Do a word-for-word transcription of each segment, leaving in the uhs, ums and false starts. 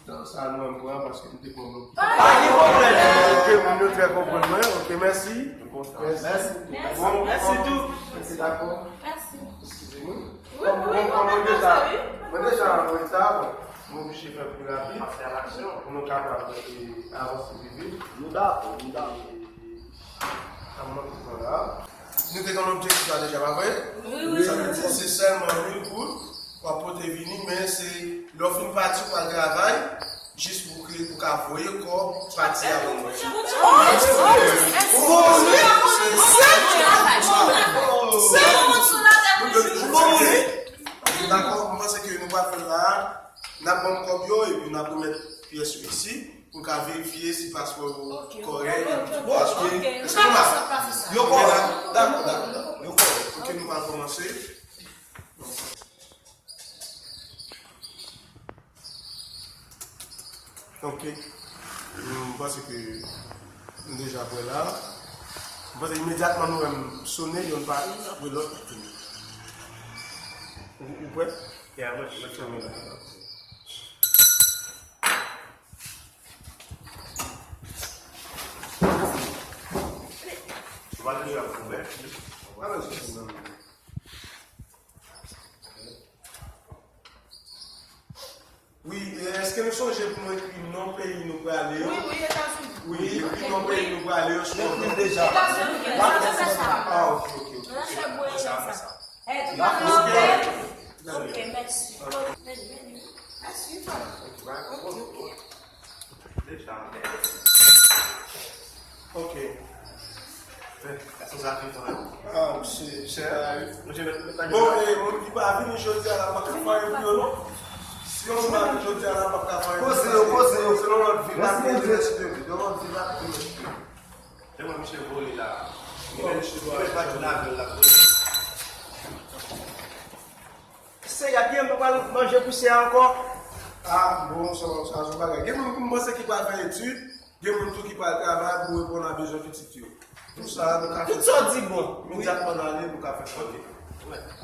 Tan sa nou an pran paske nou te pran nou. Pa gen pwoblèm. Ok, moun yo trè konprann mwen. Ok, mèsi. Mèsi. Mèsi. Bon, mèsi tou. Mèsi, dakò. Mèsi. Eskize mwen. Wi, wi, wi, mwen deja, mwen deja an reta, bon, mwen oblije fè pli rapid pou nou kapab, eh, avanse pi vit. Nou dakò, nou dakò. Sa m ap pran la. Nou te gen objektif la deja, pa vre? Wi, wi. Sa vle di se sèlman mil goud w ap pote vini, men se lè w fin pati, w pral travay, jis pou w ka voye kò w pati avè mwen. Dakò, m panse ke nou pral fè l la. N ap ban m kòb yo epi n ap remèt pyès yo isi pou n ka verifye si paspò yo kòrèk. Paske, èske nou pa, yo kòrèk. Dakò, dakò, dakò. Yo kòrèk. Ok, nou pral kòmanse. Ok. M panse ke nou deja prè la. M panse imedyatman nou wè m sone, yonn pa apre lòt. Ou, ou prè? Ya, mwen, mwen fèmen la. Ou pa deja ouvè? Ou pa bezwen fèmen. Wi, e, èske nou sonje pou nou ekri non peyi nou prale yo? Wi, wi, Etazini. Wi, ekri non peyi nou prale yo sou kòb yo. Etazini, ok, nou te fè sa. Ah, ok, ok, ok. Nou te fè sa. Eh, tout moun ok. Ok, mèsi. Mèsi. Ok. Ah, se, se, bon, e, moun ki pa vini jodi a la, pa ka fè anyen pou yo, non? Si yon moun pa vini jodi a la, pa ka fè anyen pou yo, non? Poze yo, poze yo. Se yon lòt vi, pa gen rèspè, yon lòt vi, pa gen rèspè. Se mwen, misye vole la. Li mèt, li mèt pa di lavel la. Seyè, byen, mwen pral manje pousyè ankò. Ah, bon, sa, sa, se yon bagay. Gen moun ki m panse ki pral fè etid, gen moun tou ki pral travay pou reponn a bezwen pitit yo. Pou sa, nou ka fè. Tout sa w di bon. Imedyatman n ale, nou ka fè sa. Ok.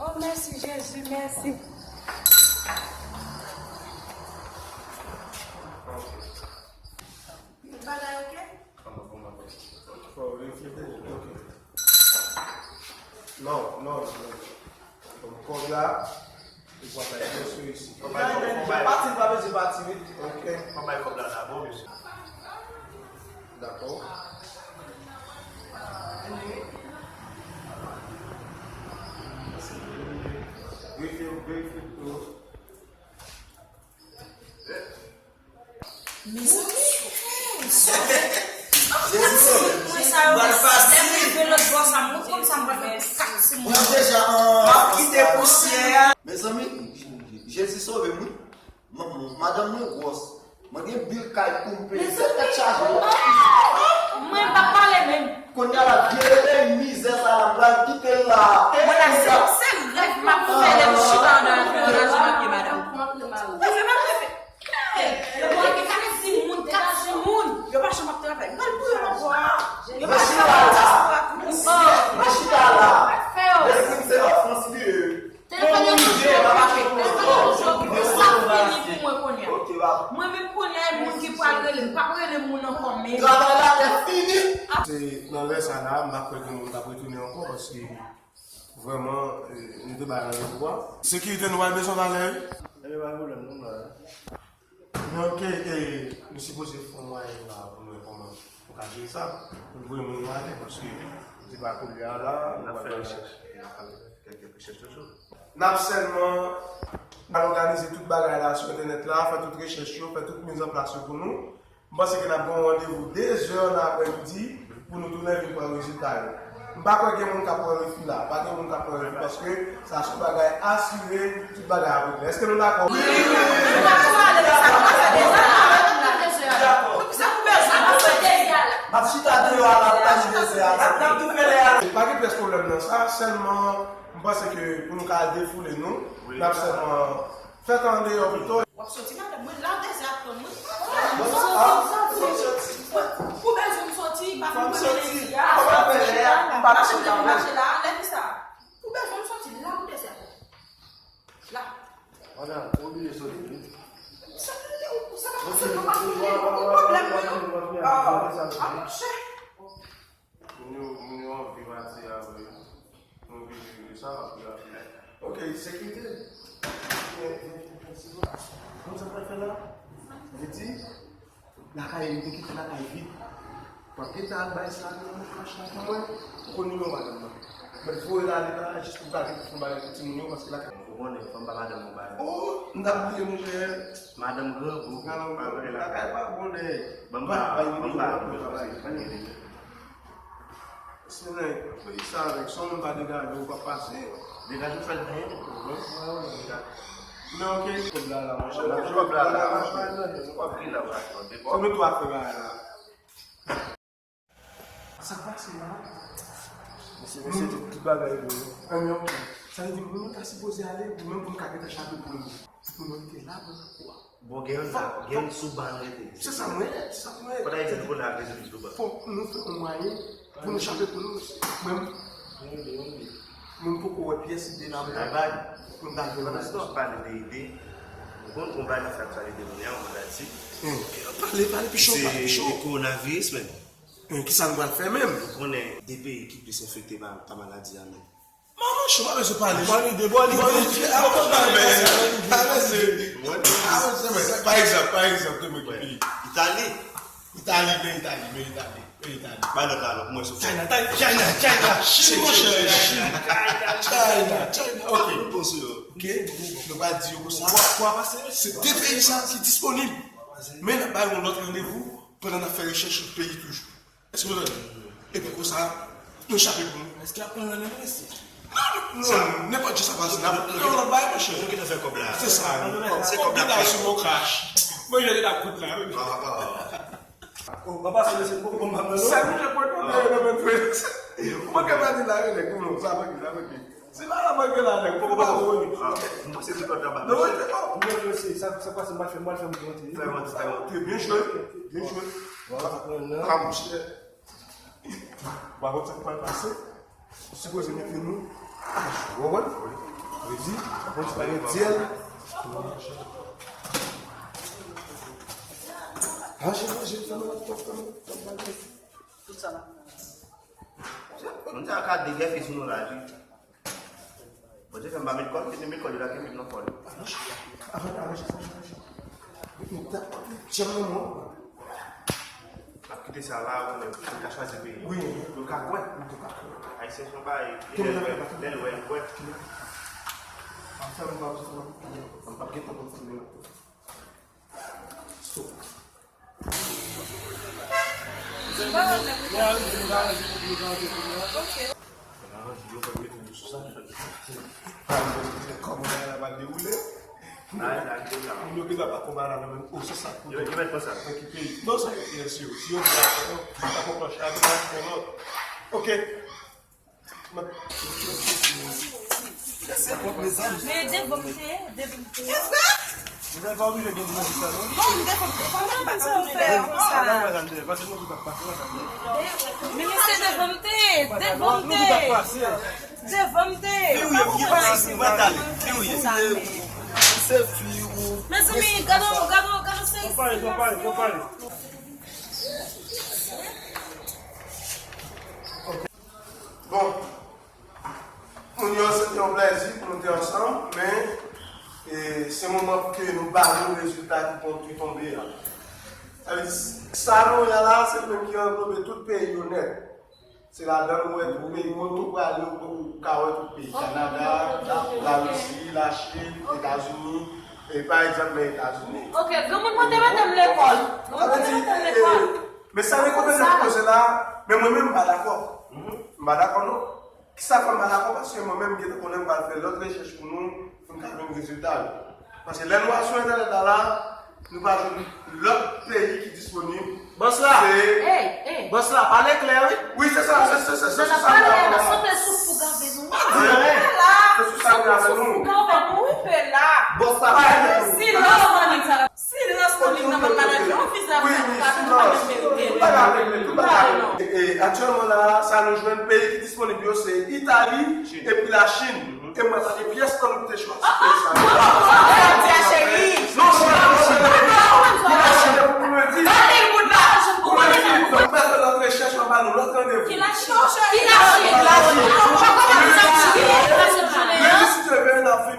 Oh, mèsi, Jezi, mèsi. Tout bagay ok? Fò w verifye pou ou, ok. Non, non, non. Kòb la, ou pral bay pyès yo isi. Fò bay kòb, fò bay. Pati, pa bezwen pati, wi. Ok. Fò bay kòb la dabò, mesye. Dakò. Verifye, verifye tou. Mezanmi, mwen sa yo, lè m rive lòt bò sa, mwen konn sa m pral fè pou kat timoun. M ap kite pousyè a. Mezanmi, Jezi sove m, wi. M, m, madanm mwen gwòs. Mwen gen bil kay pou m peye. Tèt chaje. Mwen pa pale menm. Kounye a la, vye revèy mizè sa la, m pral kite l la. Mwen la, se, se rèv m ap fè lè m chita anndan nan raje nan pye madanm. Ou fè m ap reve. Hey, yo pa gen kat timoun, kat timoun. Yo pa janm ap travay. M pral pou yo nan bò a. Yo pa janm ap travay. Mwen chita la. Mwen chita la. Lespri m se anfans li ye. Telefòn yo toujou okipe, telefòn yo toujou okipe, sa fini pou mwen kounye a. Mwen menm kounye a, e moun ki pral rele m, m p ap rele moun ankò menm. Travay latè fini. Se nan lè sa la, m pa kwè gen moun k ap retounen ankò, paske vrèman, eh, nou te bay randevou a. Sekirite nou pral bezwen valè, wi. Ebyen, pa gen pwoblèm, nou la. Men ok, e, nou sipoze fè yon mwayen la pou nou wè kòman nou ka jere sa, pou nou voye moun yo ale, paske se pa kounye a la, nou pral fè rechèch. N ap fè kèk rechèch toujou. N ap sèlman al òganize tout bagay la sou entènèt la, fè tout rechèch yo, fè tout mizanplas yo pou nou. M panse ke n ap gen yon randevou de zè nan aprèmidi pou nou tounen vin pran rezilta yo. M pa kwè gen moun k ap pran refi la. Pa gen moun k ap pran refi paske sa se yon bagay asire, tout bagay ap regle. Èske nou dakò? Wi, wi, wi, wi. Nou pa bezwen ale nan sa, nou bezwen de zè a. Dakò. Poukisa nou bezwen de zè a la? M ap chita deyò a, m ap tann de zè a. N ap, n ap tou fè lè a. Pa gen pyès pwoblèm nan sa, sèlman m panse ke pou nou ka defoule nou, n ap sèlman fè tan andeyò pito. W ap soti, madanm, mwen la, de zè ap tann mwen. Bon, ah, fò m soti. Ou bezwen m soti, pa vin konnen lè a. Mache la, mache la, lè ki sa? Ou bezwen m soti la pou de zè ap tann. La. Madanm, ou bliye soti, wi. Sa vle di, ou, sa pa Sekirite. Konn sa pral fè la? Li di, lakay li te kite lakay vid. W ap gentan al bay sa nan kach la pou mwen. Ou konn nimewo madanm nan. Mwen voye l ale la, jis pou l ta gen pou fè bagay pou timoun yo, paske lakay. Ou konnen, fanm pa madanm ou bay. Oh, m t ap bliye, monchè. Madanm grangou. Madanm grangou. Lakay pa bon, nèg. Ban m ba, ban m ba, ban m ba. Se nèg, peyi sa, nèg, si yon moun pa degaje, ou p ap pase. Degaje, ou fè l anyen. Men, ok. Kòb la, la, monchè. Kòb la, la, monchè. Kòb ki la, la, se nou twa k fè bagay la. Sa k pase la? Mesye, mesye, tout, tout bagay bon. Anyen, ok. Sa vle di, moun ta sipoze ale, pou menm pou nou ka gentan chape pou nou. Pou nou te la, pou nou kwa. Bon, gen youn la, gen youn sou ban rete. Se sa mwen, se sa mwen. Fò n al di nou konnen ak rezon sou ban. Fòk nou fè yon mwayen pou nou chape pou nou. Mwen, mwen poko wè pyès ide la mwen bay pou m ta jwenn yon restou. Pandan nou pale de ide, ou konn yon bagay nan aktyalite kounye a, yon maladi. Pale, pale, pichon, pale, pichon. Se kowonaviris menm. Kisa nou pral fè menm? Ou konnen de peyi ki plis enfekte pa, pa maladi a menm. Manman, chou, pa bezwen pale. Bòn ide, bòn ide. Bòn ide. Pa bezwen. Pa bezwen, men, pa egzanp, pa egzanp, de mwen ki peyi. Itali. Itali, men Itali, men Itali, men Itali. Bay lòt la, lòt, mwen sou fè. China, China, China, China, China, China, China, China, ok. Ok, nou va di yo konsa. Se de peyi sa ki disponib. Men n ap bay yon lòt randevou pandan n ap fè rechèch sou peyi toujou. Èske nou tande? Epi konsa, nou chape pou nou. Èske ap pran nan menm prensip? Non, non, nenpòt jan sa pase, n ap pran yon lòt bagay, monchè. Nou gentan fè kòb la. Se sa, se kòb la sou mwen krache. Mwen jwenn l ap kout la, wi. Oh, papa, se mesye poko bon, papa, non? Sa, mwen, je poko bon, non, non, non. Ou manke pa di la, wi, nèg, ou non, sa manke, sa manke. Si pa la manke la, nèg, poko pa bon, wi. Non, se tout lòt anba. Non, wi, se bon. Mwen, mwen, se sa, sa pase, mwen fè, mwen fè, mwen fè. Fè, fè, fè. Byen jwe, byen jwe. Ah, monchè. Ou pa konn sa k pral pase. Ou sipoze mete nou ajou, w konprann? Vle di, w konn ti bagay dyèl. Manje, manje, fè nou lòt, fè nou lòt bagay. Tout sa la. Moun sa ka degèfe sou nou la, wi. Bondye fè m pa met kòl, kite met kòl yo la, kite m nan kòl. Avan, avan, avan, avan. Djam nan mwen. N ap kite sa la, pou nou, pou nou ka chwazi peyi. Wi. Pou nou ka kwè. Pou nou ka kwè. Ayisyen se yon bagay, lè l wè, lè l wè, l kwè. Ansanm, m pa, m pa, m pa gen tan pou m filme. Stop. Kòman bagay la pral dewoule? Moun yo gentan pa konba la nan menm. Oh, se sa k pou yo mèt fè sa. Nan ki peyi? Non, sa yo, yes, yo. Si yo vle fè yo, sa konprann chak moun fè lòt. Ok. Men devan m te ye, devan m te ye. Ou pa oblije gen manje sa, non? Non, m devan m te ye. Kòman sa w fè konsa? Men se devan m te ye, devan m te ye. Devan m te ye. Li wi, li pa isi, li pa tale. Li wi. Se fi ou. Mezanmi, gade, gade, gade, se. Konpare, konpare, konpare. Bon, moun yo, se te yon plèzi pou nou te ansanm, men, e, se moman pou ke nou ba nou rezilta ki kon-, ki tonbe a. Sa vle di, sa nou wè la, se nou menm ki anglobe tout peyi yo nèt. Se ladan nou wè tout peyi, kote ou prale, ou ka wè tout peyi. Kanada, Larisi, Lachin, Etazini, e pa egzanp, men Etazini. Ok, granmoun mwen te mete m lekòl. Granmoun mwen te mete m lekòl. Men sa rekonèt nan koze la, men mwen menm m pa dakò. M pa dakò non. Kisa fè m pa dakò? Paske mwen menm m gentan konnen m pral fè lòt rechèch pou nou, pou n ka jwenn rezilta yo. Paske lè nou al sou entènèt la, la, nou pa jwenn lòt peyi ki disponib. Bòs la! Bòs la, pale klè, wi! Wi, se sa, se, se, se, se sou sa m pale la. Sanble souf pou gave nou. Pa di anyen. Se sou sa m pale nou. Bòs la, pale klè. Silans, silans. Silans nan liv nan bann maladi, yon viza ap fè nou pa menm merite l. Tout bagay regle, tout bagay regle. E, e, aktyèlman la, sa nou jwenn peyi ki disponib yo se Itali epi Lachin. E mwen pa gen pyès nan nou ki te chwazi peyi sa yo. Non, cheri. Pou mwen di, pou mwen di, nou pa fè lòt rechèch, nou ba nou lòt randevou. Ki Lachin? Ki Lachin? Lachin. Lachin. Lachin.